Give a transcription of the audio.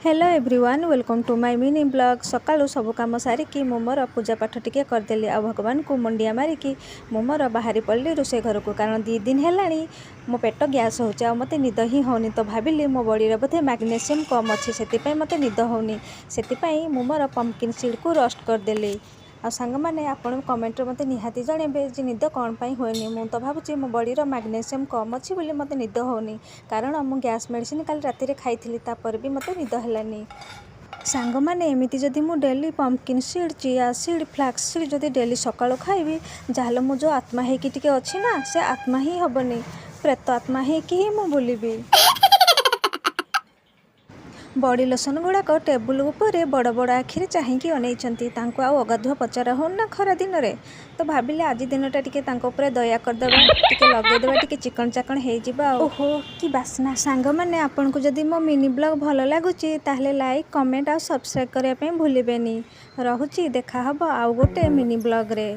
Hello everyone, welcome to my mini vlog। ସକାଳୁ ସବୁ କାମ ସାରିକି ମୁଁ ମୋର ପୂଜା ପାଠ ଟିକେ କରିଦେଲି ଆଉ ଭଗବାନଙ୍କୁ ମୁଣ୍ଡିଆ ମାରିକି ମୁଁ ମୋର ବାହାରି ପଡ଼ିଲି ରୋଷେଇ ଘରକୁ, କାରଣ 2 ଦିନ ହେଲାଣି ମୋ ପେଟ ଗ୍ୟାସ୍ ହେଉଛି ଆଉ ମୋତେ ନିଦ ହିଁ ହେଉନି। ତ ଭାବିଲି ମୋ ବଡ଼ିରେ ବୋଧେ ମ୍ୟାଗ୍ନେସିୟମ୍ କମ୍ ଅଛି, ସେଥିପାଇଁ ମୋତେ ନିଦ ହେଉନି। ସେଥିପାଇଁ ମୁଁ ମୋର ପମ୍ପକିନ୍ ସିଡ଼୍କୁ ରୋଷ୍ଟ କରିଦେଲି। ଆଉ ସାଙ୍ଗମାନେ, ଆପଣ କମେଣ୍ଟରେ ମୋତେ ନିହାତି ଜଣେଇବେ ଯେ ନିଦ କ'ଣ ପାଇଁ ହୁଏନି। ମୁଁ ତ ଭାବୁଛି ମୋ ବଡ଼ିର ମ୍ୟାଗ୍ନେସିୟମ୍ କମ୍ ଅଛି ବୋଲି ମୋତେ ନିଦ ହେଉନି, କାରଣ ମୁଁ ଗ୍ୟାସ୍ ମେଡ଼ିସିନ କାଲି ରାତିରେ ଖାଇଥିଲି, ତାପରେ ବି ମୋତେ ନିଦ ହେଲାନି। ସାଙ୍ଗମାନେ, ଏମିତି ଯଦି ମୁଁ daily pumpkin seed, chia seed, flax seed ଯଦି ଡେଲି ସକାଳୁ ଖାଇବି, ଯାହେଲେ ମୁଁ ଯେଉଁ ଆତ୍ମା ହେଇକି ଟିକେ ଅଛି ନା, ସେ ଆତ୍ମା ହିଁ ହେବନି, ପ୍ରେତ ଆତ୍ମା ହେଇକି ହିଁ ମୁଁ ବୁଲିବି। ବଡ଼ି ଲୋସନ୍ ଗୁଡ଼ାକ ଟେବୁଲ୍ ଉପରେ ବଡ଼ ବଡ଼ ଆଖିରେ ଚାହିଁକି ଅନେଇଛନ୍ତି। ତାଙ୍କୁ ଆଉ ଅଗାଧୁଆ ପଚରା ହେଉନି ନା ଖରା ଦିନରେ। ତ ଭାବିଲେ ଆଜି ଦିନଟା ଟିକେ ତାଙ୍କ ଉପରେ ଦୟା କରିଦେବା, ଟିକେ ଲଗେଇଦେବା, ଟିକେ ଚିକଣ ଚାକଣ ହେଇଯିବା। ଆଉ ଓହୋ, କି ବାସ୍ନା! ସାଙ୍ଗମାନେ, ଆପଣଙ୍କୁ ଯଦି ମୋ ମିନି ବ୍ଲଗ୍ ଭଲ ଲାଗୁଛି, ତାହେଲେ ଲାଇକ୍, କମେଣ୍ଟ ଆଉ ସବସ୍କ୍ରାଇବ୍ କରିବା ପାଇଁ ଭୁଲିବେନି। ରହୁଛି, ଦେଖା ହେବ ଆଉ ଗୋଟେ ମିନି ବ୍ଲଗ୍ରେ।